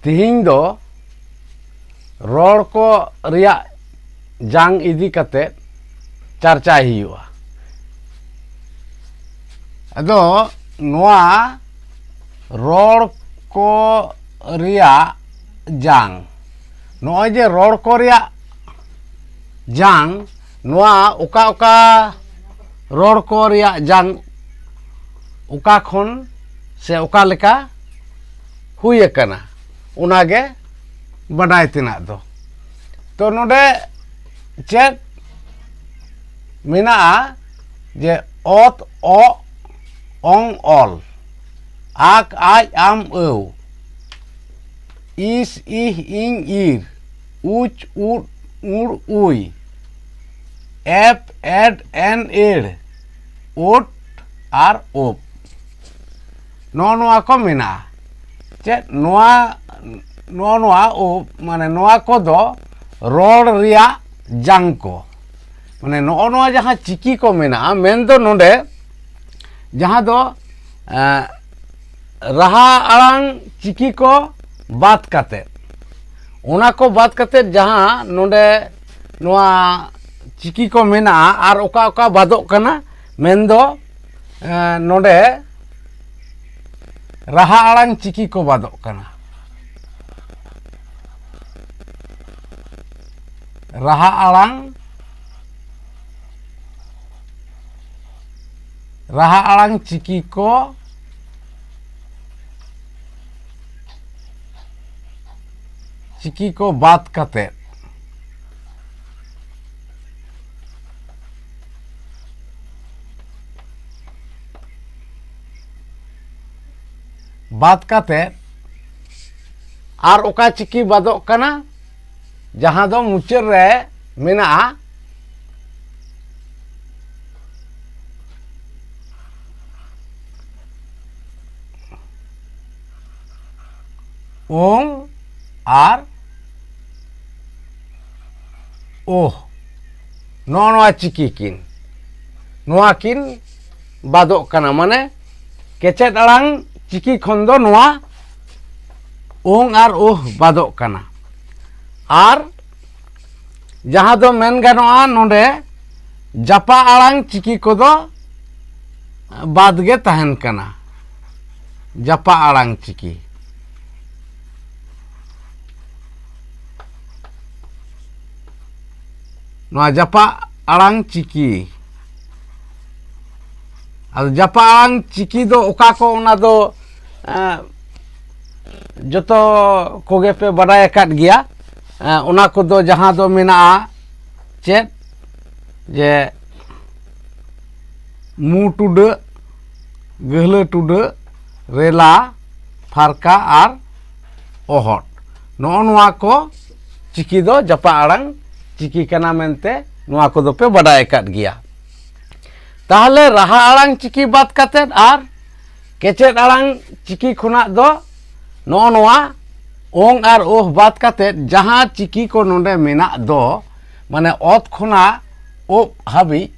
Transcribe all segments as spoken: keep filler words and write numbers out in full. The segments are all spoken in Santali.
ᱛᱤᱦᱤᱧ ᱫᱚ ᱨᱚᱲ ᱠᱚ ᱨᱮᱭᱟᱜ ᱡᱟᱝ ᱤᱫᱤ ᱠᱟᱛᱮ ᱪᱟᱨᱪᱟᱭ ᱦᱩᱭᱩᱜᱼᱟ᱾ ᱟᱫᱚ ᱱᱚᱣᱟ ᱨᱚᱲ ᱠᱚ ᱨᱮᱭᱟᱜ ᱡᱟᱝ, ᱱᱚᱜᱼᱚᱭ ᱡᱮ ᱨᱚᱲ ᱠᱚ ᱨᱮᱭᱟᱜ ᱡᱟᱝ, ᱱᱚᱣᱟ ᱚᱠᱟ ᱚᱠᱟ ᱨᱚᱲ ᱠᱚ ᱨᱮᱭᱟᱜ ᱡᱟᱝ ᱚᱠᱟ ᱠᱷᱚᱱ ᱥᱮ ᱚᱠᱟ ᱞᱮᱠᱟ ᱦᱩᱭ ᱟᱠᱟᱱᱟ, ᱚᱱᱟᱜᱮ ᱵᱟᱰᱟᱭ ᱛᱮᱱᱟᱜ ᱫᱚ᱾ ᱛᱚ ᱱᱚᱰᱮ ᱪᱮᱫ ᱢᱮᱱᱟᱜᱼᱟ ᱡᱮ ᱚᱛ ᱚᱜ ᱚᱝ ᱚᱞ, ᱟᱠ ᱟᱡ ᱟᱢ ᱟᱹᱣ, ᱤᱥ ᱤᱦ ᱤᱧ ᱤᱨ, ᱩᱪ ᱩᱫ ᱩᱲ ᱩᱭ, ᱮᱯ ᱮᱰ ᱮᱱ ᱮᱲ, ᱩᱴ ᱟᱨ ᱩᱯ᱾ ᱱᱚᱜᱼᱚ ᱱᱚᱣᱟ ᱠᱚ ᱢᱮᱱᱟᱜᱼᱟ᱾ ᱪᱮᱫ ᱱᱚᱣᱟ, ᱱᱚᱜᱼᱚ ᱱᱚᱣᱟ ᱩᱯ, ᱢᱟᱱᱮ ᱱᱚᱣᱟ ᱠᱚᱫᱚ ᱨᱚᱲ ᱨᱮᱭᱟᱜ ᱡᱟᱝ ᱠᱚ᱾ ᱢᱟᱱᱮ ᱱᱚᱜᱼᱚ ᱱᱚᱣᱟ ᱡᱟᱦᱟᱸ ᱪᱤᱠᱤ ᱠᱚ ᱢᱮᱱᱟᱜᱼᱟ, ᱢᱮᱱᱫᱚ ᱱᱚᱰᱮ ᱡᱟᱦᱟᱸ ᱫᱚ, ᱮᱸ, ᱨᱟᱦᱟ ᱟᱲᱟᱝ ᱪᱤᱠᱤ ᱠᱚ ᱵᱟᱫ ᱠᱟᱛᱮ, ᱚᱱᱟ ᱠᱚ ᱵᱟᱫ ᱠᱟᱛᱮ ᱡᱟᱦᱟᱸ ᱱᱚᱰᱮ ᱱᱚᱣᱟ ᱪᱤᱠᱤ ᱠᱚ ᱢᱮᱱᱟᱜᱼᱟ, ᱟᱨ ᱚᱠᱟ ᱚᱠᱟ ᱵᱟᱫᱚᱜ ᱠᱟᱱᱟ, ᱢᱮᱱᱫᱚ, ᱮᱸ, ᱱᱚᱰᱮ ᱨᱟᱦᱟ ᱟᱲᱟᱝ ᱪᱤᱠᱤ ᱠᱚ ᱵᱟᱫᱚᱜ ᱠᱟᱱᱟ᱾ ᱨᱟᱦᱟ ᱟᱲᱟᱝ, ᱨᱟᱦᱟ ᱟᱲᱟᱝ ᱪᱤᱠᱤ ᱠᱚ, ᱪᱤᱠᱤ ᱠᱚ ᱵᱟᱫ ᱠᱟᱛᱮ, ᱵᱟᱫ ᱠᱟᱛᱮ ᱟᱨ ᱚᱠᱟ ᱪᱤᱠᱤ ᱵᱟᱫᱚᱜ ᱠᱟᱱᱟ, ᱡᱟᱦᱟᱸ ᱫᱚ ᱢᱩᱪᱟᱹᱫ ᱨᱮ ᱢᱮᱱᱟᱜᱼᱟ ᱳᱝ ᱟᱨ ᱳᱦ, ᱱᱚᱜᱼᱚ ᱱᱚᱣᱟ ᱪᱤᱠᱤ ᱠᱤᱱ, ᱱᱚᱣᱟ ᱠᱤᱱ ᱵᱟᱫᱚᱜ ᱠᱟᱱᱟ᱾ ᱢᱟᱱᱮ ᱠᱮᱪᱮᱫ ᱟᱲᱟᱝ ᱪᱤᱠᱤ ᱠᱷᱚᱱ ᱫᱚ ᱱᱚᱣᱟ ᱳᱝ ᱟᱨ ᱳᱦ ᱵᱟᱫᱚᱜ ᱠᱟᱱᱟ᱾ ᱟᱨ ᱡᱟᱦᱟᱸ ᱫᱚ ᱢᱮᱱ ᱜᱟᱱᱚᱜᱼᱟ, ᱱᱚᱰᱮ ᱡᱟᱯᱟᱜ ᱟᱲᱟᱝ ᱪᱤᱠᱤ ᱠᱚᱫᱚ ᱵᱟᱫ ᱜᱮ ᱛᱟᱦᱮᱱ ᱠᱟᱱᱟ᱾ ᱡᱟᱯᱟᱜ ᱟᱲᱟᱝ ᱪᱤᱠᱤ, ᱱᱚᱣᱟ ᱡᱟᱯᱟᱜ ᱟᱲᱟᱝ ᱪᱤᱠᱤ, ᱟᱫᱚ ᱡᱟᱯᱟᱜ ᱟᱲᱟᱝ ᱪᱤᱠᱤ ᱫᱚ ᱚᱠᱟ ᱠᱚ, ᱚᱱᱟ ᱫᱚ, ᱮᱸ, ᱡᱚᱛᱚ ᱠᱚᱜᱮ ᱯᱮ ᱵᱟᱰᱟᱭ ᱟᱠᱟᱫ ᱜᱮᱭᱟ᱾ ᱮᱸ, ᱚᱱᱟ ᱠᱚᱫᱚ ᱡᱟᱦᱟᱸ ᱫᱚ ᱢᱮᱱᱟᱜᱼᱟ ᱪᱮᱫ, ᱡᱮ ᱢᱩ ᱴᱩᱰᱟᱹᱜ, ᱜᱟᱹᱦᱞᱟᱹ ᱴᱩᱰᱟᱹᱜ, ᱨᱮᱞᱟ, ᱯᱷᱟᱨᱠᱟ ᱟᱨ ᱚᱦᱚᱫ, ᱱᱚᱜᱼᱚ ᱱᱚᱣᱟ ᱠᱚ ᱪᱤᱠᱤ ᱫᱚ ᱡᱟᱯᱟᱜ ᱟᱲᱟᱝ ᱪᱤᱠᱤ ᱠᱟᱱᱟ ᱢᱮᱱᱛᱮ ᱱᱚᱣᱟ ᱠᱚᱫᱚ ᱯᱮ ᱵᱟᱰᱟᱭ ᱟᱠᱟᱫ ᱜᱮᱭᱟ᱾ ᱛᱟᱦᱚᱞᱮ ᱨᱟᱦᱟ ᱟᱲᱟᱝ ᱪᱤᱠᱤ ᱵᱟᱫ ᱠᱟᱛᱮᱫ ᱟᱨ ᱠᱮᱪᱮᱫ ᱟᱲᱟᱝ ᱪᱤᱠᱤ ᱠᱷᱚᱱᱟᱜ ᱫᱚ ᱱᱚᱜᱼᱚ ᱱᱚᱣᱟ ᱳᱝ ᱟᱨ ᱳᱦ ᱵᱟᱫ ᱠᱟᱛᱮᱫ ᱡᱟᱦᱟᱸ ᱪᱤᱠᱤ ᱠᱚ ᱱᱚᱰᱮ ᱢᱮᱱᱟᱜ ᱫᱚ, ᱢᱟᱱᱮ ᱚᱛ ᱠᱷᱚᱱᱟᱜ ᱳᱵ ᱦᱟᱹᱵᱤᱡ,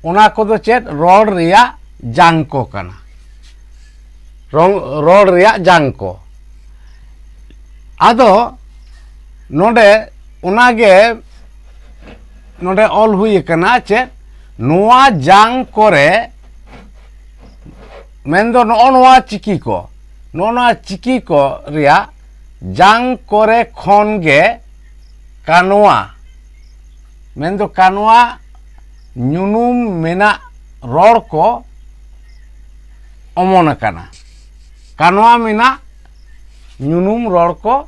ᱚᱱᱟ ᱠᱚᱫᱚ ᱪᱮᱫ? ᱨᱚᱲ ᱨᱮᱭᱟᱜ ᱡᱟᱝ ᱠᱚ ᱠᱟᱱᱟ᱾ ᱨᱚᱝ, ᱨᱚᱲ ᱨᱮᱭᱟᱜ ᱡᱟᱝ ᱠᱚ᱾ ᱟᱫᱚ ᱱᱚᱰᱮ ᱚᱱᱟᱜᱮ ᱱᱚᱰᱮ ᱚᱞ ᱦᱩᱭ ᱟᱠᱟᱱᱟ ᱪᱮᱫ? ᱱᱚᱣᱟ ᱡᱟᱝ ᱠᱚᱨᱮ, ᱢᱮᱱᱫᱚ ᱱᱚᱜᱼᱚ ᱱᱚᱣᱟ ᱪᱤᱠᱤ ᱠᱚ, ᱱᱚᱜᱼᱚ ᱱᱚᱣᱟ ᱪᱤᱠᱤ ᱠᱚ ᱨᱮᱭᱟᱜ ᱡᱟᱝ ᱠᱚᱨᱮ ᱠᱷᱚᱱ ᱜᱮ ᱠᱟᱱᱣᱟ, ᱢᱮᱱᱫᱚ ᱠᱟᱱᱣᱟ ᱧᱩᱱᱩᱢ ᱢᱮᱱᱟᱜ ᱨᱚᱲ ᱠᱚ ᱚᱢᱚᱱ ᱟᱠᱟᱱᱟ᱾ ᱠᱟᱱᱣᱟ ᱢᱮᱱᱟᱜ ᱧᱩᱱᱩᱢ ᱨᱚᱲ ᱠᱚ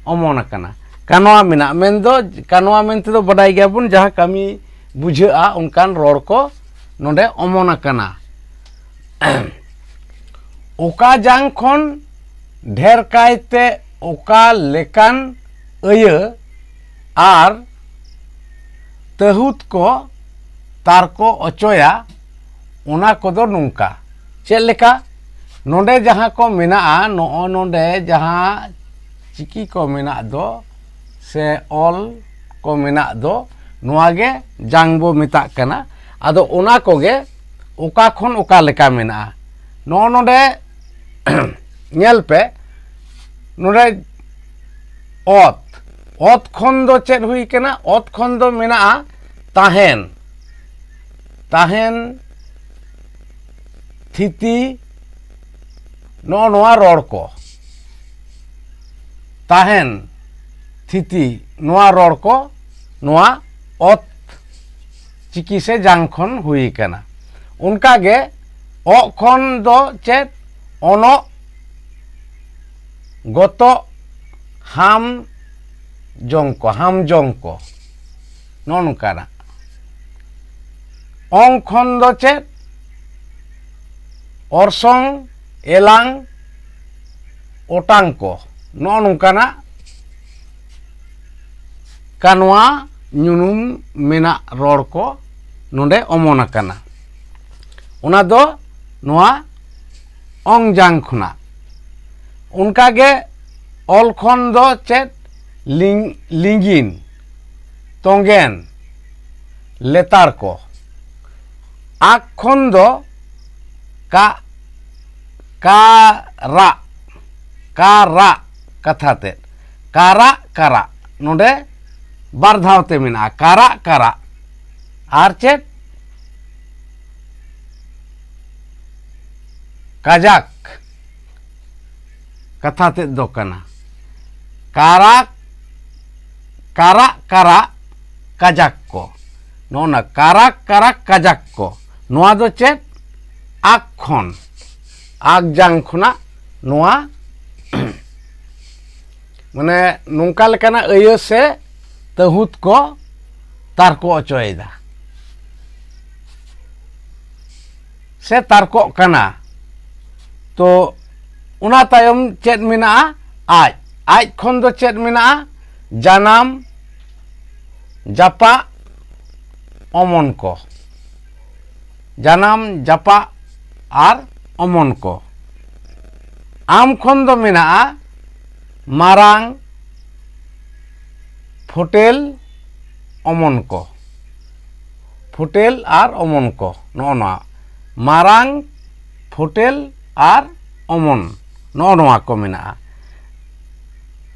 ᱚᱢᱚᱱ ᱟᱠᱟᱱᱟ᱾ ᱠᱟᱱᱣᱟ ᱢᱮᱱᱟᱜ ᱢᱮᱱᱫᱚ, ᱠᱟᱱᱣᱟ ᱢᱮᱱᱛᱮ ᱫᱚ ᱵᱟᱰᱟᱭ ᱜᱮᱭᱟᱵᱚᱱ, ᱡᱟᱦᱟᱸ ᱠᱟᱹᱢᱤ ᱵᱩᱡᱷᱟᱹᱜᱼᱟ ᱚᱱᱠᱟᱱ ᱨᱚᱲ ᱠᱚ ᱱᱚᱰᱮ ᱚᱢᱚᱱ ᱟᱠᱟᱱᱟ᱾ ᱚᱠᱟ ᱡᱟᱝ ᱠᱷᱚᱱ ᱰᱷᱮᱨ ᱠᱟᱭᱛᱮ ᱚᱠᱟ ᱞᱮᱠᱟᱱ ᱟᱹᱭᱟᱹ ᱟᱨ ᱛᱟᱹᱦᱩᱫ ᱠᱚ ᱛᱟᱨᱠᱚ ᱚᱪᱚᱭᱟ, ᱚᱱᱟ ᱠᱚᱫᱚ ᱱᱚᱝᱠᱟ᱾ ᱪᱮᱫ ᱞᱮᱠᱟ? ᱱᱚᱰᱮ ᱡᱟᱦᱟᱸ ᱠᱚ ᱢᱮᱱᱟᱜᱼᱟ, ᱱᱚᱜᱼᱚ ᱱᱚᱰᱮ ᱡᱟᱦᱟᱸ ᱪᱤᱠᱤ ᱠᱚ ᱢᱮᱱᱟᱜ ᱫᱚ ᱥᱮ ᱚᱞ ᱠᱚ ᱢᱮᱱᱟᱜ ᱫᱚ, ᱱᱚᱣᱟ ᱜᱮ ᱡᱟᱝ ᱵᱚ ᱢᱮᱛᱟᱜ ᱠᱟᱱᱟ᱾ ᱟᱫᱚ ᱚᱱᱟ ᱠᱚᱜᱮ ᱚᱠᱟ ᱠᱷᱚᱱ ᱚᱠᱟ ᱞᱮᱠᱟ ᱢᱮᱱᱟᱜᱼᱟ, ᱱᱚᱜᱼᱚ ᱱᱚᱰᱮ ᱧᱮᱞ ᱯᱮ, ᱱᱚᱰᱮ ᱚᱛ, ᱚᱛ ᱠᱷᱚᱱ ᱫᱚ ᱪᱮᱫ ᱦᱩᱭ ᱠᱟᱱᱟ? ᱚᱛ ᱠᱷᱚᱱ ᱫᱚ ᱢᱮᱱᱟᱜᱼᱟ ᱛᱟᱦᱮᱱ, ᱛᱟᱦᱮᱱ, ᱛᱷᱤᱛᱤ, ᱱᱚᱜᱼᱚ ᱱᱚᱣᱟ ᱨᱚᱲ ᱠᱚ, ᱛᱟᱦᱮᱱ, ᱛᱷᱤᱛᱤ, ᱱᱚᱣᱟ ᱨᱚᱲ ᱠᱚ ᱱᱚᱣᱟ ᱚᱛ ᱪᱤᱠᱤ ᱥᱮ ᱡᱟᱝ ᱠᱷᱚᱱ ᱦᱩᱭ ᱠᱟᱱᱟ᱾ ᱚᱱᱠᱟ ᱜᱮ ᱚᱜ ᱠᱷᱚᱱ ᱫᱚ ᱪᱮᱫ? ᱚᱱᱚᱜ, ᱜᱚᱛᱚᱜ, ᱦᱟᱢ ᱡᱚᱝ ᱠᱚ, ᱦᱟᱢ ᱡᱚᱝ ᱠᱚ, ᱱᱚᱜᱼᱚ ᱱᱚᱝᱠᱟᱱᱟᱜ᱾ ᱚᱝ ᱠᱷᱚᱱ ᱫᱚ ᱪᱮᱫ? ᱚᱨᱥᱚᱝ, ᱮᱞᱟᱝ, ᱚᱴᱟᱝ ᱠᱚ, ᱱᱚᱜᱼᱚ ᱱᱚᱝᱠᱟᱱᱟᱜ ᱠᱟᱱᱣᱟ ᱧᱩᱱᱩᱢ ᱢᱮᱱᱟᱜ ᱨᱚᱲ ᱠᱚ ᱱᱚᱰᱮ ᱚᱢᱚᱱ ᱟᱠᱟᱱᱟ᱾ ᱚᱱᱟ ᱫᱚ ᱱᱚᱣᱟ ᱚᱝ ᱡᱟᱝ ᱠᱷᱚᱱᱟᱜ᱾ ᱚᱱᱠᱟ ᱜᱮ ᱚᱞ ᱠᱷᱚᱱ ᱫᱚ ᱪᱮᱫ? ᱞᱤᱝ-, ᱞᱤᱸᱜᱤᱱ, ᱛᱚᱸᱜᱮᱱ, ᱞᱮᱛᱟᱲ ᱠᱚ᱾ ᱟᱠ ᱠᱷᱚᱱ ᱫᱚ ᱠᱟ, ᱠᱟᱨᱟᱜ, ᱠᱟᱨᱟᱜ ᱠᱟᱛᱷᱟ ᱛᱮᱫ, ᱠᱟᱨᱟᱜ, ᱠᱟᱨᱟᱜ, ᱱᱚᱰᱮ ᱵᱟᱨ ᱫᱷᱟᱣ ᱛᱮ ᱢᱮᱱᱟᱜᱼᱟ, ᱠᱟᱨᱟᱜ, ᱠᱟᱨᱟᱜ᱾ ᱟᱨ ᱪᱮᱫ? ᱠᱟᱡᱟᱠ ᱠᱟᱛᱷᱟ ᱛᱮᱫ ᱫᱚ ᱠᱟᱱᱟ ᱠᱟᱨᱟᱠ, ᱠᱟᱨᱟᱜ, ᱠᱟᱨᱟᱜ, ᱠᱟᱡᱟᱠ ᱠᱚ᱾ ᱱᱚᱜᱼᱚ ᱱᱟ ᱠᱟᱨᱟᱠ, ᱠᱟᱨᱟᱠ, ᱠᱟᱡᱟᱠ ᱠᱚ, ᱱᱚᱣᱟ ᱫᱚ ᱪᱮᱫ? ᱟᱠ ᱠᱷᱚᱱ, ᱟᱠ ᱡᱟᱝ ᱠᱷᱚᱱᱟᱜ ᱱᱚᱣᱟ ᱢᱟᱱᱮ ᱱᱚᱝᱠᱟ ᱞᱮᱠᱟᱱᱟᱜ ᱟᱹᱭᱟᱹ ᱥᱮ ᱛᱟᱹᱦᱩᱫ ᱠᱚ ᱛᱟᱨᱠᱚ ᱚᱪᱚᱭᱮᱫᱟ ᱥᱮ ᱛᱟᱨᱠᱚᱜ ᱠᱟᱱᱟ᱾ ᱛᱚ ᱚᱱᱟ ᱛᱟᱭᱚᱢ ᱪᱮᱫ ᱢᱮᱱᱟᱜᱼᱟ? ᱟᱡ, ᱟᱡ ᱠᱷᱚᱱ ᱫᱚ ᱪᱮᱫ ᱢᱮᱱᱟᱜᱼᱟ? ᱡᱟᱱᱟᱢ, ᱡᱟᱯᱟᱜ, ᱚᱢᱚᱱ ᱠᱚ, ᱡᱟᱱᱟᱢ, ᱡᱟᱯᱟᱜ ᱟᱨ ᱚᱢᱚᱱ ᱠᱚ᱾ ᱟᱢ ᱠᱷᱚᱱ ᱫᱚ ᱢᱮᱱᱟᱜᱼᱟ ᱢᱟᱨᱟᱝ, ᱯᱷᱳᱴᱮᱞ, ᱚᱢᱚᱱ ᱠᱚ, ᱯᱷᱳᱴᱮᱞ ᱟᱨ ᱚᱢᱚᱱ ᱠᱚ, ᱱᱚᱜᱼᱚ ᱱᱚᱣᱟ ᱢᱟᱨᱟᱝ, ᱯᱷᱳᱴᱮᱞ ᱟᱨ ᱚᱢᱚᱱ, ᱱᱚᱜᱼᱚ ᱱᱚᱣᱟ ᱠᱚ ᱢᱮᱱᱟᱜᱼᱟ᱾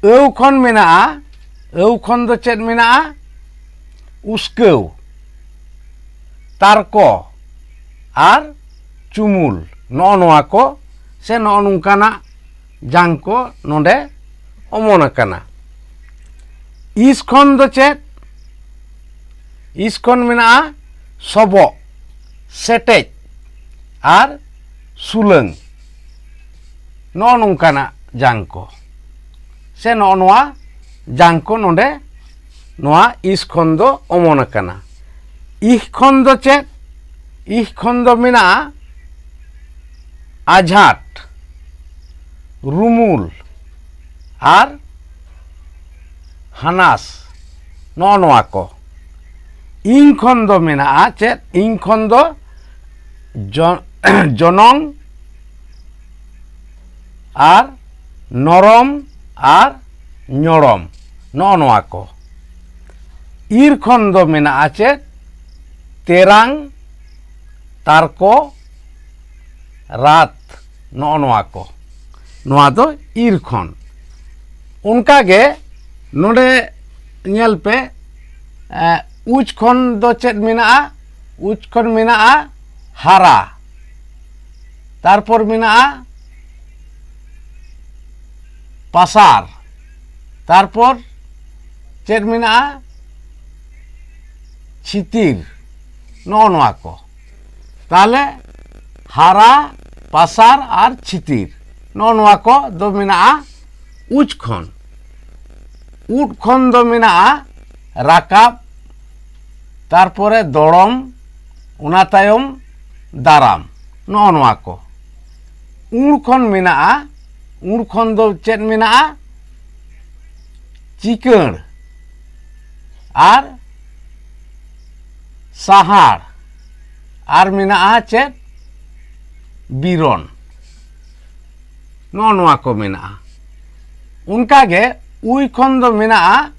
ᱟᱹᱣ ᱠᱷᱚᱱ ᱢᱮᱱᱟᱜᱼᱟ, ᱟᱹᱣ ᱠᱷᱚᱱ ᱫᱚ ᱪᱮᱫ ᱢᱮᱱᱟᱜᱼᱟ? ᱩᱥᱠᱟᱹᱣ, ᱛᱟᱨᱠᱚ ᱟᱨ ᱪᱩᱢᱩᱞ, ᱱᱚᱜᱼᱚ ᱱᱚᱣᱟ ᱠᱚ ᱥᱮ ᱱᱚᱜᱼᱚ ᱱᱚᱝᱠᱟᱱᱟᱜ ᱡᱟᱝ ᱠᱚ ᱱᱚᱰᱮ ᱚᱢᱚᱱ ᱟᱠᱟᱱᱟ᱾ ᱤᱥ ᱠᱷᱚᱱ ᱫᱚ ᱪᱮᱫ? ᱤᱥ ᱠᱷᱚᱱ ᱢᱮᱱᱟᱜᱼᱟ ᱥᱚᱵᱚᱜ, ᱥᱮᱴᱮᱡ ᱟᱨ ᱥᱩᱞᱟᱹᱝ, ᱱᱚᱜᱼᱚ ᱱᱚᱝᱠᱟᱱᱟᱜ ᱡᱟᱝ ᱠᱚ ᱥᱮ ᱱᱚᱜᱼᱚ ᱱᱚᱣᱟ ᱡᱟᱝ ᱠᱚ ᱱᱚᱰᱮ ᱱᱚᱣᱟ ᱤᱥ ᱠᱷᱚᱱ ᱫᱚ ᱚᱢᱚᱱ ᱟᱠᱟᱱᱟ᱾ ᱤᱦ ᱠᱷᱚᱱ ᱫᱚ ᱪᱮᱫ? ᱤᱦ ᱠᱷᱚᱱ ᱫᱚ ᱢᱮᱱᱟᱜᱼᱟ ᱟᱡᱷᱟᱴ, ᱨᱩᱢᱩᱞ ᱟᱨ ᱦᱟᱱᱟᱥ, ᱱᱚᱜᱼᱚ ᱱᱚᱣᱟ ᱠᱚ᱾ ᱤᱧ ᱠᱷᱚᱱ ᱫᱚ ᱢᱮᱱᱟᱜᱼᱟ ᱪᱮᱫ? ᱤᱧ ᱠᱷᱚᱱ ᱫᱚ ᱡᱚ-, ᱡᱚᱱᱚᱝ ᱟᱨ ᱱᱚᱨᱚᱢ ᱟᱨ ᱧᱚᱲᱚᱢ, ᱱᱚᱜᱼᱚ ᱱᱚᱣᱟ ᱠᱚ᱾ ᱤᱨ ᱠᱷᱚᱱ ᱫᱚ ᱢᱮᱱᱟᱜᱼᱟ ᱪᱮᱫ? ᱛᱮᱨᱟᱝ, ᱛᱟᱨᱠᱚ, ᱨᱟᱛ, ᱱᱚᱜᱼᱚ ᱱᱚᱣᱟ ᱠᱚ᱾ ᱱᱚᱣᱟ ᱫᱚ ᱤᱨ ᱠᱷᱚᱱ᱾ ᱚᱱᱠᱟ ᱜᱮ ᱱᱚᱰᱮ ᱧᱮᱞ ᱯᱮ, ᱮ, ᱩᱪ ᱠᱷᱚᱱ ᱫᱚ ᱪᱮᱫ ᱢᱮᱱᱟᱜᱼᱟ? ᱩᱪ ᱠᱷᱚᱱ ᱢᱮᱱᱟᱜᱼᱟ ᱦᱟᱨᱟ, ᱛᱟᱨᱯᱚᱨ ᱢᱮᱱᱟᱜᱼᱟ ᱯᱟᱥᱟᱨ, ᱛᱟᱨᱯᱚᱨ ᱪᱮᱫ ᱢᱮᱱᱟᱜᱼᱟ? ᱪᱷᱤᱛᱤᱨ, ᱱᱚᱜᱼᱚ ᱱᱚᱣᱟ ᱠᱚ᱾ ᱛᱟᱦᱞᱮ ᱦᱟᱨᱟ, ᱯᱟᱥᱟᱨ ᱟᱨ ᱪᱷᱤᱛᱤᱨ, ᱱᱚᱜᱼᱚ ᱱᱚᱣᱟ ᱠᱚ ᱫᱚ ᱢᱮᱱᱟᱜᱼᱟ ᱩᱪ ᱠᱷᱚᱱ᱾ ᱩᱫ ᱠᱷᱚᱱ ᱫᱚ ᱢᱮᱱᱟᱜᱼᱟ ᱨᱟᱠᱟᱵ, ᱛᱟᱨᱯᱚᱨᱮ ᱫᱚᱲᱚᱢ, ᱚᱱᱟ ᱛᱟᱭᱚᱢ ᱫᱟᱨᱟᱢ, ᱱᱚᱜᱼᱚ ᱱᱚᱣᱟ ᱠᱚ᱾ ᱩᱬ ᱠᱷᱚᱱ ᱢᱮᱱᱟᱜᱼᱟ, ᱩᱬ ᱠᱷᱚᱱ ᱫᱚ ᱪᱮᱫ ᱢᱮᱱᱟᱜᱼᱟ? ᱪᱤᱠᱟᱹᱬ ᱟᱨ ᱥᱟᱦᱟᱲ, ᱟᱨ ᱢᱮᱱᱟᱜᱼᱟ ᱪᱮᱫ? ᱵᱤᱨᱚᱱ᱾ ᱱᱚᱜᱼᱚ ᱱᱚᱣᱟ ᱠᱚ ᱢᱮᱱᱟᱜᱼᱟ᱾ ᱚᱱᱠᱟᱜᱮ ᱩᱭ ᱠᱷᱚᱱ ᱫᱚ ᱢᱮᱱᱟᱜᱼᱟ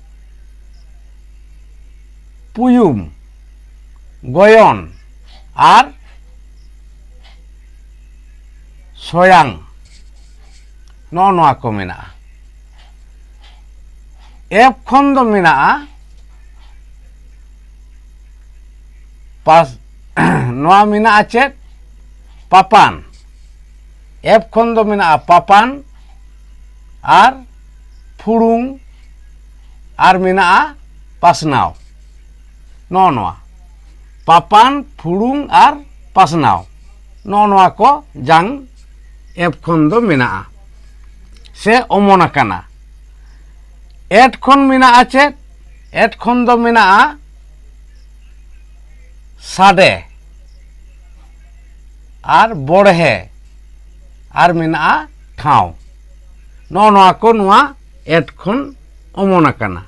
ᱯᱩᱭᱩᱢ, ᱜᱚᱭᱚᱱ ᱟᱨ ᱥᱚᱭᱟᱝ, ᱱᱚᱜᱼᱚ ᱱᱚᱣᱟ ᱠᱚ ᱢᱮᱱᱟᱜᱼᱟ᱾ ᱮᱯᱷ ᱠᱷᱚᱱ ᱫᱚ ᱢᱮᱱᱟᱜᱼᱟ ᱯᱟᱥ ᱱᱚᱣᱟ ᱢᱮᱱᱟᱜᱼᱟ ᱪᱮᱫ? ᱯᱟᱯᱟᱱ᱾ ᱮᱯᱷ ᱠᱷᱚᱱ ᱫᱚ ᱢᱮᱱᱟᱜᱼᱟ ᱯᱟᱯᱟᱱ ᱟᱨ ᱯᱷᱩᱲᱩᱝ ᱟᱨ ᱢᱮᱱᱟᱜᱼᱟ ᱯᱟᱥᱱᱟᱣ᱾ ᱱᱚᱜᱼᱚ ᱱᱚᱣᱟ ᱯᱟᱯᱟᱱ, ᱯᱷᱩᱲᱩᱝ ᱟᱨ ᱯᱟᱥᱱᱟᱣ, ᱱᱚᱜᱼᱚ ᱱᱚᱣᱟ ᱠᱚ ᱡᱟᱝ ᱮᱯᱷ ᱠᱷᱚᱱ ᱫᱚ ᱢᱮᱱᱟᱜᱼᱟ ᱥᱮ ᱚᱢᱚᱱ ᱟᱠᱟᱱᱟ᱾ ᱮᱴ ᱠᱷᱚᱱ ᱢᱮᱱᱟᱜᱼᱟ ᱪᱮᱫ? ᱮᱴ ᱠᱷᱚᱱ ᱫᱚ ᱢᱮᱱᱟᱜᱼᱟ ᱥᱟᱰᱮ ᱟᱨ ᱵᱚᱲᱦᱮ ᱟᱨ ᱢᱮᱱᱟᱜᱼᱟ ᱴᱷᱟᱶ᱾ ᱱᱚᱜᱼᱚ ᱱᱚᱣᱟ ᱠᱚ ᱱᱚᱣᱟ ᱮᱴ ᱠᱷᱚᱱ ᱚᱢᱚᱱ ᱟᱠᱟᱱᱟ᱾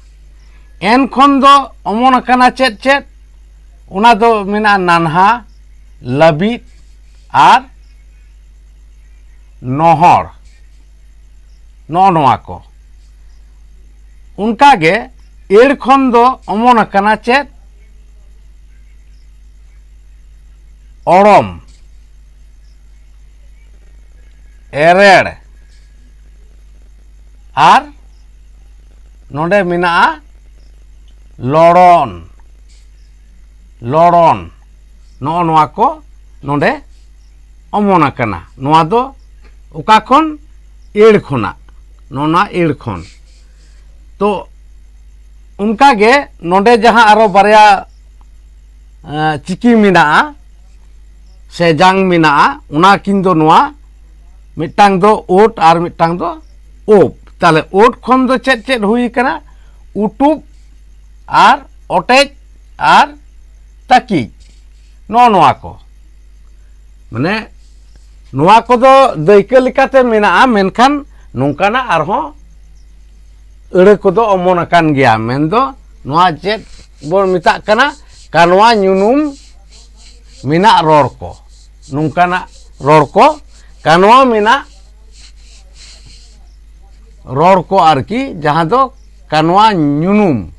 ᱮᱱ ᱠᱷᱚᱱ ᱫᱚ ᱚᱢᱚᱱ ᱟᱠᱟᱱᱟ ᱪᱮᱫ ᱪᱮᱫ? ᱚᱱᱟ ᱫᱚ ᱢᱮᱱᱟᱜᱼᱟ ᱱᱟᱱᱦᱟ, ᱞᱟᱹᱵᱤᱫ ᱟᱨ ᱱᱚᱦᱚᱲ, ᱱᱚᱜᱼᱚ ᱱᱚᱣᱟ ᱠᱚ᱾ ᱚᱱᱠᱟᱜᱮ ᱮᱲ ᱠᱷᱚᱱ ᱫᱚ ᱚᱢᱚᱱ ᱟᱠᱟᱱᱟ ᱪᱮᱫ? ᱚᱲᱚᱢ, ᱮᱨᱮᱲ ᱟᱨ ᱱᱚᱰᱮ ᱢᱮᱱᱟᱜᱼᱟ ᱞᱚᱲᱚᱱ, ᱞᱚᱲᱚᱱ᱾ ᱱᱚᱜᱼᱚ ᱱᱚᱣᱟ ᱠᱚ ᱱᱚᱰᱮ ᱚᱢᱚᱱ ᱟᱠᱟᱱᱟ᱾ ᱱᱚᱣᱟ ᱫᱚ ᱚᱠᱟ ᱠᱷᱚᱱ? ᱮᱲ ᱠᱷᱚᱱᱟᱜ, ᱱᱚᱣᱟ ᱮᱲ ᱠᱷᱚᱱ᱾ ᱛᱚ ᱚᱱᱠᱟᱜᱮ ᱱᱚᱰᱮ ᱡᱟᱦᱟᱸ ᱟᱨᱚ ᱵᱟᱨᱭᱟ ᱮᱸ, ᱪᱤᱠᱤ ᱢᱮᱱᱟᱜᱼᱟ ᱥᱮ ᱡᱟᱝ ᱢᱮᱱᱟᱜᱼᱟ, ᱚᱱᱟ ᱠᱤᱱ ᱫᱚ ᱱᱚᱣᱟ, ᱢᱤᱫᱴᱟᱝ ᱫᱚ ᱳᱴ ᱟᱨ ᱢᱤᱫᱴᱟᱝ ᱫᱚ ᱳᱯ᱾ ᱛᱟᱦᱞᱮ ᱳᱴ ᱠᱷᱚᱱ ᱫᱚ ᱪᱮᱫ ᱪᱮᱫ ᱦᱩᱭ ᱠᱟᱱᱟ? ᱩᱴᱩᱵ ᱟᱨ ᱚᱴᱮᱡ ᱟᱨ ᱛᱟᱹᱠᱤᱡ, ᱱᱚᱜᱼᱚ ᱱᱚᱣᱟ ᱠᱚ᱾ ᱢᱟᱱᱮ ᱱᱚᱣᱟ ᱠᱚᱫᱚ ᱫᱟᱹᱭᱠᱟᱹ ᱞᱮᱠᱟᱛᱮ ᱢᱮᱱᱟᱜᱼᱟ, ᱢᱮᱱᱠᱷᱟᱱ ᱱᱚᱝᱠᱟᱱᱟᱜ ᱟᱨᱦᱚᱸ ᱟᱹᱲᱟᱹ ᱠᱚᱫᱚ ᱚᱢᱚᱱ ᱟᱠᱟᱱ ᱜᱮᱭᱟ᱾ ᱢᱮᱱᱫᱚ ᱱᱚᱣᱟ ᱪᱮᱫ ᱵᱚᱱ ᱢᱮᱛᱟᱜ ᱠᱟᱱᱟ? ᱠᱟᱱᱣᱟ ᱧᱩᱱᱩᱢ ᱢᱮᱱᱟᱜ ᱨᱚᱲ ᱠᱚ, ᱱᱚᱝᱠᱟᱱᱟᱜ ᱨᱚᱲ ᱠᱚ, ᱠᱟᱱᱣᱟ ᱢᱮᱱᱟᱜ ᱨᱚᱲ ᱠᱚ ᱟᱨᱠᱤ, ᱡᱟᱦᱟᱸ ᱫᱚ ᱠᱟᱱᱣᱟ ᱧᱩᱱᱩᱢ,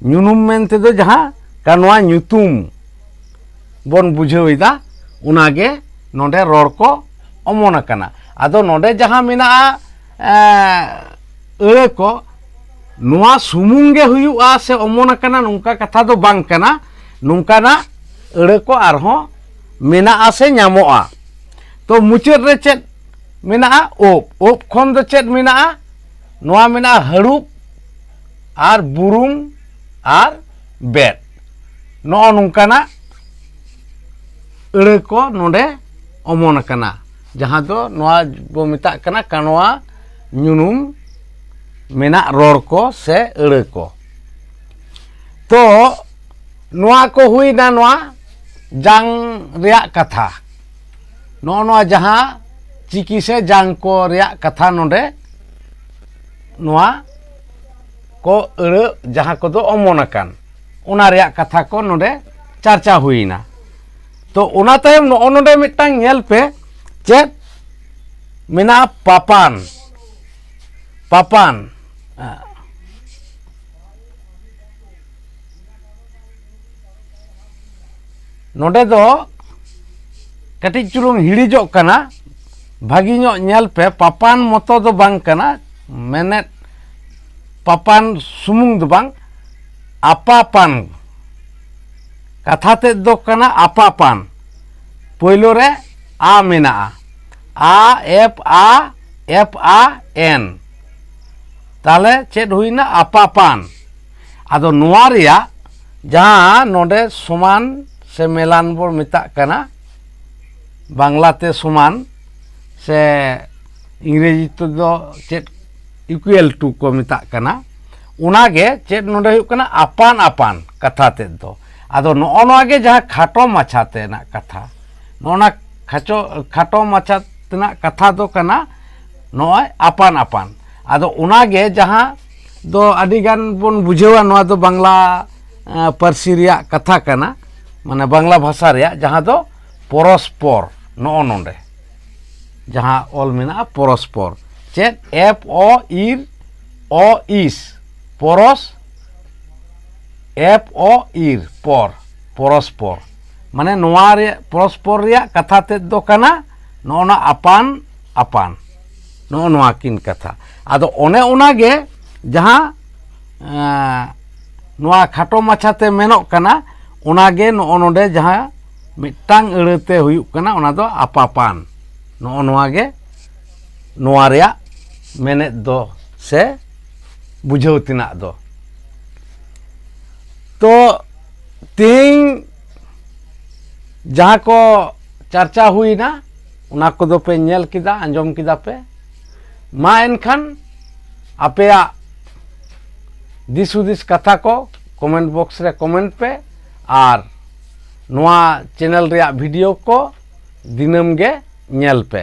ᱧᱩᱱᱩᱢ ᱢᱮᱱᱛᱮ ᱫᱚ ᱡᱟᱦᱟᱸ ᱠᱟᱱᱣᱟ ᱧᱩᱛᱩᱢ ᱵᱚᱱ ᱵᱩᱡᱷᱟᱹᱣ ᱮᱫᱟ, ᱚᱱᱟᱜᱮ ᱱᱚᱰᱮ ᱨᱚᱲ ᱠᱚ ᱚᱢᱚᱱ ᱟᱠᱟᱱᱟ᱾ ᱟᱫᱚ ᱱᱚᱰᱮ ᱡᱟᱦᱟᱸ ᱢᱮᱱᱟᱜᱼᱟ, ᱮᱸ, ᱟᱹᱲᱟᱹ ᱠᱚ, ᱱᱚᱣᱟ ᱥᱩᱢᱩᱝ ᱜᱮ ᱦᱩᱭᱩᱜᱼᱟ ᱥᱮ ᱚᱢᱚᱱ ᱟᱠᱟᱱᱟ, ᱱᱚᱝᱠᱟ ᱠᱟᱛᱷᱟ ᱫᱚ ᱵᱟᱝ ᱠᱟᱱᱟ᱾ ᱱᱚᱝᱠᱟᱱᱟᱜ ᱟᱹᱲᱟᱹ ᱠᱚ ᱟᱨᱦᱚᱸ ᱢᱮᱱᱟᱜᱼᱟ ᱥᱮ ᱧᱟᱢᱚᱜᱼᱟ᱾ ᱛᱚ, ᱢᱩᱪᱟᱹᱫ ᱨᱮ ᱪᱮᱫ ᱢᱮᱱᱟᱜᱼᱟ? ᱳᱵ᱾ ᱳᱵ ᱠᱷᱚᱱ ᱫᱚ ᱪᱮᱫ ᱢᱮᱱᱟᱜᱼᱟ? ᱱᱚᱣᱟ ᱢᱮᱱᱟᱜᱼᱟ ᱦᱟᱹᱲᱩᱵ ᱟᱨ ᱵᱩᱨᱩᱢ ᱟᱨ ᱵᱮᱫ᱾ ᱱᱚᱜᱼᱚ ᱱᱚᱝᱠᱟᱱᱟᱜ ᱟᱹᱲᱟᱹ ᱠᱚ ᱱᱚᱰᱮ ᱚᱢᱚᱱ ᱟᱠᱟᱱᱟ, ᱡᱟᱦᱟᱸ ᱫᱚ ᱱᱚᱣᱟ ᱵᱚ ᱢᱮᱛᱟᱜ ᱠᱟᱱᱟ ᱠᱟᱱᱣᱟ ᱧᱩᱱᱩᱢ ᱢᱮᱱᱟᱜ ᱨᱚᱲ ᱠᱚ ᱥᱮ ᱟᱹᱲᱟᱹ ᱠᱚ᱾ ᱛᱚ, ᱱᱚᱣᱟ ᱠᱚ ᱦᱩᱭᱱᱟ ᱱᱚᱣᱟ ᱡᱟᱝ ᱨᱮᱭᱟᱜ ᱠᱟᱛᱷᱟ᱾ ᱱᱚᱜᱼᱚ ᱱᱚᱣᱟ ᱡᱟᱦᱟᱸ ᱪᱤᱠᱤ ᱥᱮ ᱡᱟᱝ ᱠᱚ ᱨᱮᱭᱟᱜ ᱠᱟᱛᱷᱟ ᱱᱚᱰᱮ, ᱱᱚᱣᱟ ᱠᱚ ᱟᱹᱲᱟᱹ ᱡᱟᱦᱟᱸ ᱠᱚᱫᱚ ᱚᱢᱚᱱ ᱟᱠᱟᱱ, ᱚᱱᱟ ᱨᱮᱭᱟᱜ ᱠᱟᱛᱷᱟ ᱠᱚ ᱱᱚᱰᱮ ᱪᱟᱨᱪᱟ ᱦᱩᱭᱱᱟ᱾ ᱛᱚ, ᱚᱱᱟ ᱛᱟᱭᱚᱢ ᱱᱚᱜᱼᱚ ᱱᱚᱰᱮ ᱢᱤᱫᱴᱟᱝ ᱧᱮᱞ ᱯᱮ, ᱪᱮᱫ ᱢᱮᱱᱟᱜᱼᱟ? ᱯᱟᱯᱟᱱ᱾ ᱯᱟᱯᱟᱱ᱾ ᱱᱚᱰᱮ ᱫᱚ ᱠᱟᱹᱴᱤᱡ ᱪᱩᱞᱩᱝ ᱦᱤᱲᱤᱡᱚᱜ ᱠᱟᱱᱟ, ᱵᱷᱟᱹᱜᱤ ᱧᱚᱜ ᱧᱮᱞ ᱯᱮ᱾ ᱯᱟᱯᱟᱱ ᱢᱚᱛᱚ ᱫᱚ ᱵᱟᱝ ᱠᱟᱱᱟ, ᱢᱮᱱᱮᱫ ᱯᱟᱯᱟᱱ ᱥᱩᱢᱩᱝ ᱫᱚ ᱵᱟᱝ, ᱟᱯᱟᱯᱟᱱ᱾ ᱠᱟᱛᱷᱟ ᱛᱮᱫ ᱫᱚ ᱠᱟᱱᱟ ᱟᱯᱟᱯᱟᱱ᱾ ᱯᱳᱭᱞᱳ ᱨᱮ ᱟ ᱢᱮᱱᱟᱜᱼᱟ, ᱟ, ᱮᱯ, ᱟ, ᱮᱯ, ᱟ, ᱮᱱ᱾ ᱛᱟᱦᱞᱮ ᱪᱮᱫ ᱦᱩᱭᱱᱟ? ᱟᱯᱟᱯᱟᱱ᱾ ᱟᱫᱚ ᱱᱚᱣᱟ ᱨᱮᱭᱟᱜ ᱡᱟᱦᱟᱸ ᱱᱚᱰᱮ ᱥᱚᱢᱟᱱ ᱥᱮ ᱢᱮᱞᱟᱱ ᱵᱚᱱ ᱢᱮᱛᱟᱜ ᱠᱟᱱᱟ, ᱵᱟᱝᱞᱟᱛᱮ ᱥᱚᱢᱟᱱ ᱥᱮ ᱤᱝᱨᱮᱡᱤ ᱛᱮᱫᱚ ᱪᱮᱫ equal to ᱠᱚ ᱢᱮᱛᱟᱜ ᱠᱟᱱᱟ, ᱚᱱᱟᱜᱮ ᱪᱮᱫ ᱱᱚᱰᱮ ᱦᱩᱭᱩᱜ ᱠᱟᱱᱟ? ᱟᱯᱟᱱ ᱟᱯᱟᱱ ᱠᱟᱛᱷᱟ ᱛᱮᱫ ᱫᱚ᱾ ᱟᱫᱚ ᱱᱚᱜᱼᱚ ᱱᱚᱣᱟ ᱜᱮ ᱡᱟᱦᱟᱸ ᱠᱷᱟᱴᱚ ᱢᱟᱪᱷᱟ ᱛᱮᱱᱟᱜ ᱠᱟᱛᱷᱟ, ᱱᱚᱜᱼᱚ ᱱᱟ ᱠᱷᱟᱪᱚ-, ᱠᱷᱟᱴᱚ ᱢᱟᱪᱷᱟ ᱛᱮᱱᱟᱜ ᱠᱟᱛᱷᱟ ᱫᱚ ᱠᱟᱱᱟ ᱱᱚᱜᱼᱚᱭ ᱟᱯᱟᱱ ᱟᱯᱟᱱ᱾ ᱟᱫᱚ ᱚᱱᱟᱜᱮ ᱡᱟᱦᱟᱸ ᱫᱚ ᱟᱹᱰᱤ ᱜᱟᱱ ᱵᱚᱱ ᱵᱩᱡᱷᱟᱹᱣᱟ, ᱱᱚᱣᱟ ᱫᱚ ᱵᱟᱝᱞᱟ, ᱮᱸ, ᱯᱟᱹᱨᱥᱤ ᱨᱮᱭᱟᱜ ᱠᱟᱛᱷᱟ ᱠᱟᱱᱟ, ᱢᱟᱱᱮ ᱵᱟᱝᱞᱟ ᱵᱷᱟᱥᱟ ᱨᱮᱭᱟᱜ, ᱡᱟᱦᱟᱸ ᱫᱚ ᱯᱚᱨᱚᱥᱯᱚᱨ, ᱱᱚᱜᱼᱚ ᱱᱚᱰᱮ ᱡᱟᱦᱟᱸ ᱚᱞ ᱢᱮᱱᱟᱜᱼᱟ ᱯᱚᱨᱚᱥᱯᱚᱨ᱾ ᱪᱮᱫ? ᱮᱯ ᱚ ᱤᱨ ᱚ ᱤᱥ, ᱯᱚᱨᱚᱥ, ᱮᱯ ᱚ ᱤᱨ, ᱯᱚᱨ, ᱯᱚᱨᱚᱥᱯᱚᱨ᱾ ᱢᱟᱱᱮ ᱱᱚᱣᱟ ᱨᱮᱭᱟᱜ, ᱯᱚᱨᱚᱥᱯᱚᱨ ᱨᱮᱭᱟᱜ ᱠᱟᱛᱷᱟ ᱛᱮᱫ ᱫᱚ ᱠᱟᱱᱟ ᱱᱚᱜᱼᱚ ᱱᱟ ᱟᱯᱟᱱ ᱟᱯᱟᱱ, ᱱᱚᱜᱼᱚ ᱱᱚᱣᱟ ᱠᱤᱱ ᱠᱟᱛᱷᱟ᱾ ᱟᱫᱚ ᱚᱱᱮ ᱚᱱᱟ ᱜᱮ ᱡᱟᱦᱟᱸ ᱮᱸ, ᱱᱚᱣᱟ ᱠᱷᱟᱴᱚ ᱢᱟᱪᱷᱟᱛᱮ ᱢᱮᱱᱚᱜ ᱠᱟᱱᱟ, ᱚᱱᱟᱜᱮ ᱱᱚᱜᱼᱚ ᱱᱚᱰᱮ ᱡᱟᱦᱟᱸ ᱢᱤᱫᱴᱟᱝ ᱟᱹᱲᱟᱹᱛᱮ ᱦᱩᱭᱩᱜ ᱠᱟᱱᱟ, ᱚᱱᱟ ᱫᱚ ᱟᱯᱟᱯᱟᱱ᱾ ᱱᱚᱜᱼᱚ ᱱᱚᱣᱟ ᱜᱮ ᱱᱚᱣᱟ ᱨᱮᱭᱟᱜ ᱢᱮᱱᱮᱫ ᱫᱚ ᱥᱮ ᱵᱩᱡᱷᱟᱹᱣ ᱛᱮᱱᱟᱜ ᱫᱚ᱾ ᱛᱚ ᱛᱮᱦᱮᱧ ᱡᱟᱦᱟᱸ ᱠᱚ ᱪᱟᱨᱪᱟ ᱦᱩᱭᱱᱟ, ᱚᱱᱟ ᱠᱚᱫᱚ ᱯᱮ ᱧᱮᱞ ᱠᱮᱫᱟ, ᱟᱸᱡᱚᱢ ᱠᱮᱫᱟ ᱯᱮ᱾ ᱢᱟ ᱮᱱᱠᱷᱟᱱ ᱟᱯᱮᱭᱟᱜ ᱫᱤᱥ ᱦᱩᱫᱤᱥ ᱠᱟᱛᱷᱟ ᱠᱚ comment box ᱨᱮ comment ᱯᱮ, ᱟᱨ ᱱᱚᱣᱟ channel ᱨᱮᱭᱟᱜ video ᱠᱚ ᱫᱤᱱᱟᱹᱢ ᱜᱮ ᱧᱮᱞ ᱯᱮ᱾